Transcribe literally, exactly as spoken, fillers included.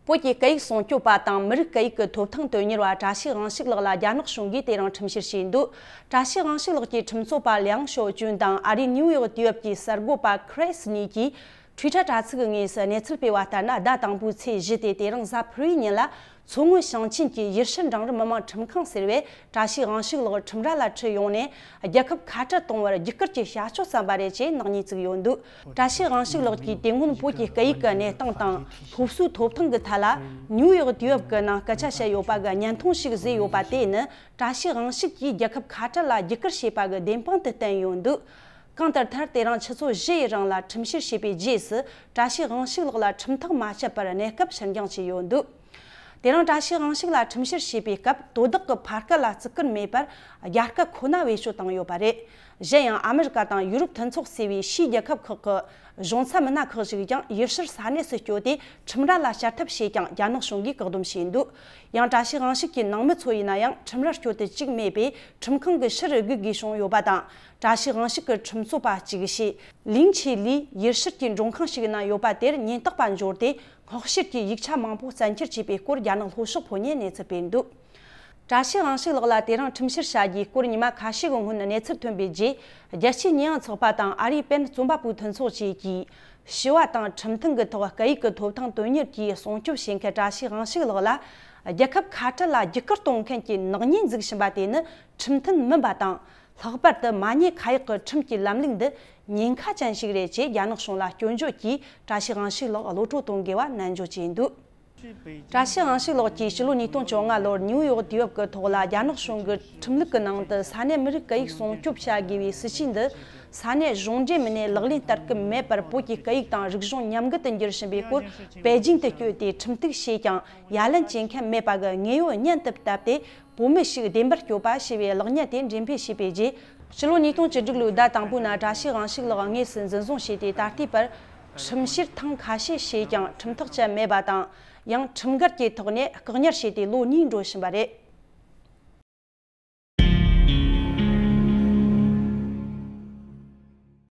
བོད་ཀྱི་སྐད་ཡིག་སྲུང་སྐྱོབ་པ་དང་མི་རིགས་སྐད་ཡིག་གི་ཐོབ་ཐང་དོན་གཉེར་བ་བཀྲ་ཤིས་དབང་ཕྱུག་ལགས་ལ་རྒྱ་ནག་གཞུང་གིས་དེ་རིང་ཁྲིམས་བཤེར་བྱས་འདུག་བཀྲ་ཤིས་དབང་ཕྱུག་ལགས་ཀྱི་ཁྲིམས་རྩོད་པ་ལིའང་ཞའོ་ཅུན་དང་ཨ་རིའི་ནིའུ་ཡོག་དུས་བབ་ཀྱི་གསར་འགོད་པ་ཁྲེས་གཉིས་ཀྱིས་Twitter་དྲ་ཚིགས་ངོས་སུ་གནས་ཚུལ་སྤེལ་བ་ལྟར་ན། ཟླ་དང་པོའི་ཚེས་བཞི་སྟེ་དེ་རིང་གཟའ་ཕུར་བུའི་ཉིན་ལ་མཚོ་སྔོན་ཞིང་ཆེན་གྱི་ཡུལ་ཤུལ་འབྲིང་རིམ་མི་དམངས་ཁྲིམས་ཁང་ཟེར་བས་བཀྲ་ཤིས་དབང་ཕྱུག་ལགས་ཁྲིམས་ར་ལ་ཁྲིད་ཡོང་ནས་རྒྱལ་ཁབ་ཁ་བྲལ་གཏོང་བར་རྒྱུག་སྐུལ་གྱི་བྱ་སྤྱོད་བརྩམས་པ་རེད་ཅེས་ནག་ཉེས་བཙུགས་ཡོད་འདུག་བཀྲ་ཤིས་དབང་ཕྱུག་ལགས་ཀྱིས་དེ་སྔོན་བོད་ཀྱི་སྐད་ཡིག་གི་གནས་སྟངས་དང་སློབ་གསོའི་ཐོབ་ཐང་གི་ཐད་ལ་ནིའུ་ཡོག་དུས་བབ་ཀྱི་ནང་སྐད་ཆ་བཤད་ཡོད་པ་གི་བརྙན་ཐུང་ཞིག་བཟོས་ཡོད་པ་དེ་ནི་བཀྲ་ཤིས་དབང་ཕྱུག་གིས་རྒྱལ་ཁབ་ཁ་བྲལ་ལ་རྒྱུག་སྐུལ་བྱས་པ་གི་བདེན་དཔང་དུ་བསྟན་ཡོད་འདུག་གང་ལྟར་མཐར་དེ་རིང་ཆུ་ཚོད་བཞི་ཡི་རིང་ལ་ཁྲིམས་བཤེར་བྱས་པའི་རྗེས་སུ་བཀྲ་ཤིས་དབང་ཕྱུག་ལགས་ལ་ཁྲིམས་ཐག་མ་བཅད་པར་གནས་སྐབས་ཕྱིར་འགྱངས་བྱས་ཡོད་འདུག་དེ་རིང་བཀྲ་ཤིས་དབང་ཕྱུག་ལ་ཁྲིམས་བཤེར་བྱས་པའི་སྐབས་དོ་བདག་གི་ཕ་སྐད་ལ་བརྩི་བཀུར་མེད་པར་རྒྱ་སྐད་ཁོ་ན་བེད་སྤྱོད་བཏང་ཡོད་པ་རེད། གཞན་ཡང་ཨ་མི་རི་ཀ་དང་ཡུ་རོབ་མཐུན་ཚོགས་ཟེར་བའི་ཕྱིའི་རྒྱལ་ཁབ་ཁག་གི་གཞུང་ཚབ་མི་སྣ་ཁག་ཅིག་ཀྱང་ཡུལ་ཤུལ་ས་གནས་སུ་བསྐྱོད་དེ་ཁྲིམས་ར་ལ་བཅར་ཐབས་བྱས་ཀྱང་རྒྱ་ནག་གཞུང་གིས་བཀག་སྡོམ་བྱས་འདུག་ཡང་བཀྲ་ཤིས་དབང་ཕྱུག་གི་ནང་མི་ཚོ་ཡིན་ན་ཡང་ཁྲིམས་རར་བསྐྱོད་དུ་བཅུག་མེད་པས་ཁྲིམས་ཁང་གི་ཕྱིར་སྒུག་དགོས་བྱུང་ཡོད་པ་དང་། བཀྲ་ཤིས་དབང་ཕྱུག་གི་ཁྲིམས་རྩོད་པ་གཅིག་བྱས་ལིང་ཆི་ལིས་ཡུལ་ཤུལ་གྱི་མགྲོན་ཁང་ཞིག་ནང་ཡོད་པ་དེར་ཉེན་རྟོག་པ་འབྱོར་ཏེ་སྔོག་བཤེར་གྱི་ཡིག་ཆ་མང་པོ་བཙན་འཁྱེར་བྱས་པའི་སྐོར་རྒྱ་ནག་ལྷོ་ཕྱོགས་ཕོ་ཉས་གནས་ཚུལ་སྤེལ་འདུག་བཀྲ་ཤིས་དབང་ཕྱུག་ལགས་ལ་དེ་རིང་ཁྲིམས་བཤེར་བྱ་རྒྱུའི་སྐོར་ཉི་མ་ཁ་ཤས་ཀྱི་སྔོན་གནས་ཚུལ་ཐོན་པའི་རྗེས། རྒྱལ་སྤྱིའི་ཉེས་ཡངས་ཚོགས་པ་དང་ཨ་རིའི་པེན་རྩོམ་པ་པོའི་མཐུན་ཚོགས་བཅས་ཀྱིས་ཞི་བ་དང་ཁྲིམས་མཐུན་གྱི་ཐོག་སྐད་ཡིག་གི་ཐོབ་ཐང་དོན་གཉེར་གྱིས་སྲུང་སྐྱོབ་བྱེད་མཁན་བཀྲ་ཤིས་དབང་ཕྱུག་ལགས་ལ་རྒྱལ་ཁབ་ཁ་བྲལ་ལ་རྒྱུག་སྐུལ་གཏོང་མཁན་གྱི་ནག་ཉེས་འཛུགས་བཞིན་པ་དེ་ནི་ཁྲིམས་མཐུན་མིན་པ་དང་། ལྷག་པར་དུ་མ་ཉེས་ཁ་གཡོག་གི་ཁྲིམས་ཀྱི་ལམ་ལུགས་འདི་ཉེན་ཁ་ཅན་ཞིག་རེད་ཅེས་རྒྱ་ནག་གཞུང་ལ་སྐྱོན་བརྗོད་ཀྱིས་བཀྲ་ཤིས་དབང་ཕྱུག་ལགས་གློད་བཀྲོལ་གཏོང་དགོས་པ་ནན་བརྗོད་བྱས་འདུག་བཀྲ་ཤིས་དབང་ཕྱུག་ལགས་ཀྱིས་ཕྱི་ལོ་ཉིས་སྟོང་བཅོ་ལྔ་ལོར་ནིའུ་ཡོག་དུས་བབ་ཀྱི་ཐོག་ལ་རྒྱ་ནག་གཞུང་གི་ཁྲིམས་ལུགས་ཀྱི་ནང་དུ་ས་གནས་མི་རིགས་སྐད་ཡིག་སྲུང་སྐྱོབ་བྱ་དགོས་པའི་སྲིད་ཇུས་འདི་ས་གནས་གཞུང་འབྲེལ་མི་སྣས་ལག་ལེན་བསྟར་གྱི་མེད་པར་བོད་ཀྱི་སྐད་ཡིག་དང་རིག་གཞུང་ཉམས་རྒུད་དུ་འགྱུར་བཞིན་པའི་སྐོར་པེ་ཅིང་དུ་བསྐྱོད་དེ་ཁྲིམས་གཏུག་བྱས་ཀྱང་ཡ་ལན་བྱེད་མཁན་མེད་པ་གི་དངོས་ཡོད་བརྙན་དུ་བཏབ་སྟེ། བོད་མི་ཞིག་བདེན་པར་སྐྱོབ་པ་ཞེས་པའི་གློག་བརྙན་དེ་འགྲེམས་སྤེལ་བྱས་པའི་རྗེས། ཕྱི་ལོ་ཉིས་སྟོང་བཅུ་དྲུག་ལོའི་ཟླ་དང་པོའི་ནང་བཀྲ་ཤིས་དབང་ཕྱུག་ལགས་དངོས་སུ་འཛིན་བཟུང་བྱས་ཏེ། ད་ལྟའི་བར་ཁྲིམས་བཤེར་ཐེངས་ཁ་ཤས་བྱས་ཀྱང་ཁྲིམས་ཐག་བཅད་མེད་པ་དང་། ཡང་ཁྲིམས་འགལ་གྱི་ཐོག་ནས་བཀག་ཉར་བྱས་ཏེ་ལོ་གཉིས་འགྲོ་བཞིན་པ་རེད།